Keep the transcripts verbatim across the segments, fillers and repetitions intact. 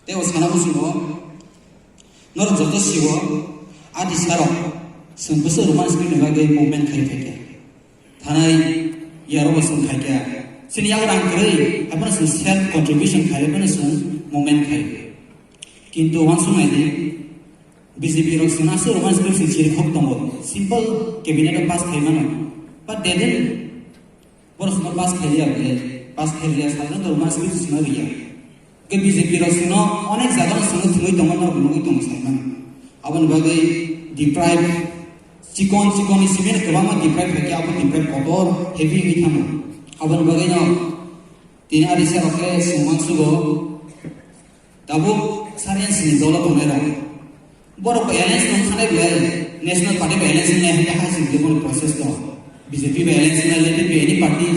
Tei o sana muchungo norok joto sio, a tisarok chwng bwswk Roman script ni bagwi movement khai phaikha. Thanai yarok bo chwng khaikha. Chini yago rang kwrwi, haphano chwng self contribution khai, haphano chwng movement khai. Kintu uansuk nai di, B J P rok chwng aswk Roman script chwng chirikhok tongo. Simple cabinet o pass khai mano. But they didn't. Borok chwngno pass khailiya bole, pass khailiya, sadhana dhormo script chwngno riya. Ke B J P rok chwngno onek jaga no chwngno thumwi tongo, norok nugwi tongo saimano. Aboni bagwi deprive, chikon chikon ni simi no kwbangma deprive khaikhe, abo deprive kotor heavy wngwi thango. Aboni bagwi no tini a risa rok khe chwng uansugo. Tabuk sariyan sini dolo tongnai rok. Borok bai alliance nung thanai belai National Party bai alliance nung nai hingke ha sini debo process do. B J P bai alliance nung nai, let it be any party,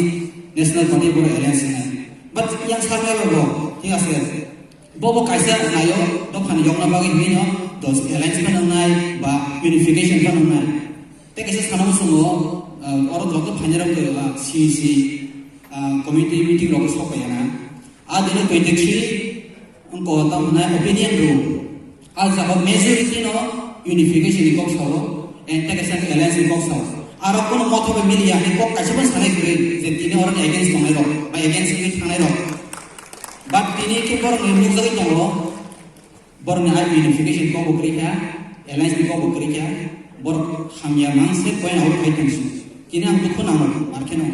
National Party borok alliance nung nai. But yang sarnai rok bo, thik ase. Bobo kaisa nayo, dophani yokna bagwi hino, dos alliance pa nung nai, ba unification pa nung nai. Tei kaisa sana muchungo, ah, oro joto phainai rok, ah, C E C, ah, committee meeting rok sok pai na. A dino twenty three wngkha tamo hwnai opinion rule. A jaga majority no unification ni kok sao, and tei kaisa alliance ni kok sao. Aro kono motha bai mili ya, ni kok kaisa bai sanai kwrwi je tini oro ni against tongnai rok, ba against ni thangnai rok. But tini khe borok ni nukjagwi tongo, borok ni a unification kok bo kwrwi kha, alliance ni kok bo kwrwi kha, borok hamya mangse point out khai tongsi. Tini ang dukhu nango, ar kheno.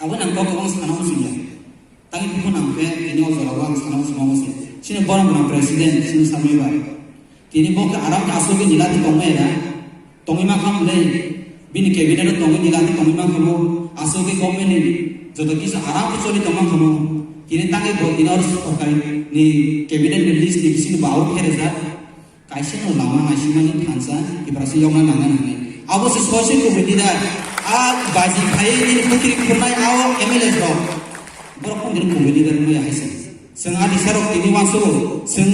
Abo nang kok kwbang sana muchung ya. Tangwi buphang nang khe tini o jorao ang sana muchung mamo se. Chini borok gwnang president, chini samwi bai. Tini bo khe aram khe aswk khe nila khe tongmaya da. Tongwi mankha hwnwi bini cabinet o tongwi nila khe tongwi mankha bo. Aswk khe government ni joto kisa aram khe choli tongmankha bo. Tini tangwi bo tini oro sorkar ni cabinet ni list ni bisingo bo out khe rijak. Kaisa no lama naisimani thansa Tiprasa yokna nangna hwnwi. Abo se soise kubui leader. A baji khai nini bwtwi khurnai ao M L A rok. Borok phone dini kubui leader wngya hai se. Chwng a disa rok tini uansugo. Chwng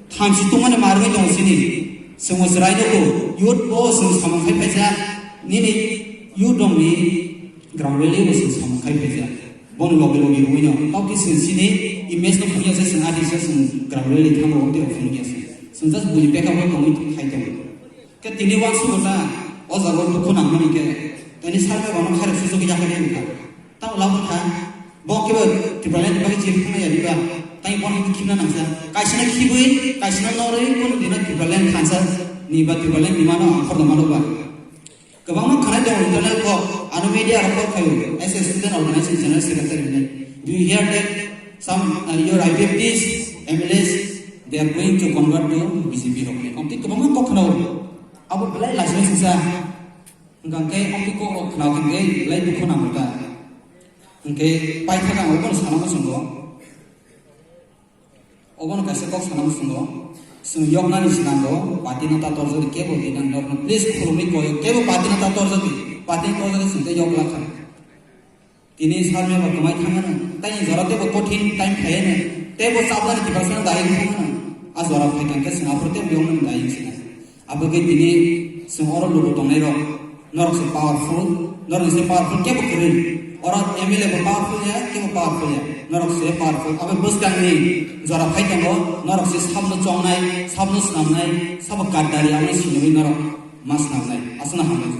thamsi tongmani marwgwi tongo chini. Chwng o chwrai nugo. Youth bo chwng samung khai phaisa. Nini youth rokni ground rally bo chwng samung khai phaisa. Bono logi logi rwino. Tao khe chwng chini image no phungya se chwng a disa chwng ground rally thango tei phungya se. Chwng just bui beka bo tongwi khai tongo. Khe tini uansugo ta, o jaga o dukhu nangmani khe, tini sarkar bono khairok suchugwi yakarwi wngkha. Tamo labo kha, bo khe bo Tipraland ni bagwi chiri thangna yariba, tei bono khe khibna nangsa. Kaisano khibwi, kaisano norwi, kono dino Tipraland thansa ni ba Tipraland ni mano ang khorna mano ba. Kwbangma khanai tongo internal kok, ano media rok kok khaio, as a student organization general secretary hinwi. Do you hear that some, uh, your I P F Ts, M L As, they are going to convert to B J P rok? Amtwi kwbangma kok khnao. Abo belai laisina singsa. Hwnkha khe amtwi kok rok khnao hwnkhe belai dukhu nango ta. Hwnkhe paithak ang obono sana muchungo. Obono kaisa kok sana muchungo. Chwng yoknani swnamgo, party no ta torjak di, kebo di nang norno please khulumwi koi, kebo party no ta torjak di, party no torjak di chwng tei yok lakha. Tini sarmya ba kwmai thangano, tei ni jora tebo kothin time khaiyano, tebo chapnani Tiprasano dayung thangano, a jora phai tangkhe chwng aphuru tebo yoknani dayung sinai. Abo khe tini chwng oro lugo tongnai rok, norok se powerful, norok se powerful kebo kwrwi. Oro M L A bo powerful ya, kebo powerful ya, norok se powerful. Abo bwskangni jora phai tongo, norok se sabno chongnai, sabno swnamnai, sabo gaddari abo sinwi norok ma swnamnai. Aswkno hambai.